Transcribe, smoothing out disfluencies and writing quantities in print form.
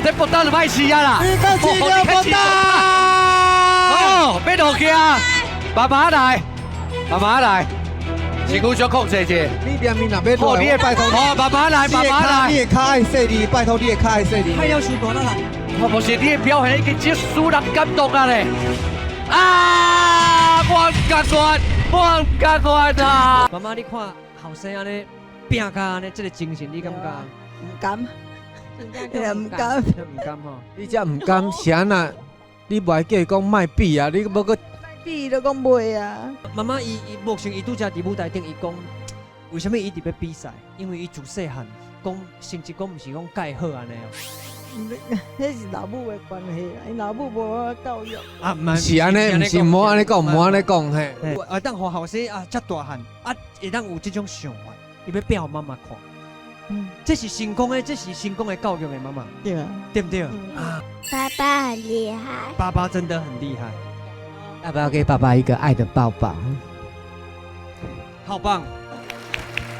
這爆彈就歹試啊啦！你較飼著爆彈。哦，欲落去啊！慢慢來，慢慢來，身軀小控制者。你連面若欲落，你的拜託。哦，慢慢來，慢慢來。你的跤愛細膩，拜託你的跤愛細膩。太要求大啦！我無是你的表現已經真使人感動啊咧！啊，我毋甘願，我毋甘願啊！媽媽，你看後生按呢拚甲按呢，這个精神，你感覺？毋甘，也毋甘，毋甘吼。你這毋甘是按怎？你無愛叫伊講莫比啊？你欲閣比都講袂啊！媽媽伊伊目前伊拄才佇舞台頂，伊講為啥物伊一直欲比賽？因為伊自細漢講成績講毋是講蓋好按呢。彼是老母的關係啦，𪜶老母無好教育。啊，毋是按呢，毋是，毋好按呢講，毋好按呢講嘿。啊，當予後生啊，遮大漢啊，會當有這種想法，伊欲拚予媽媽看。這是成功的，這是成功的教育的媽媽。對啊，對毋對？啊，爸爸很厲害。爸爸真的很厲害。要不要給爸爸一個愛的抱抱？好棒！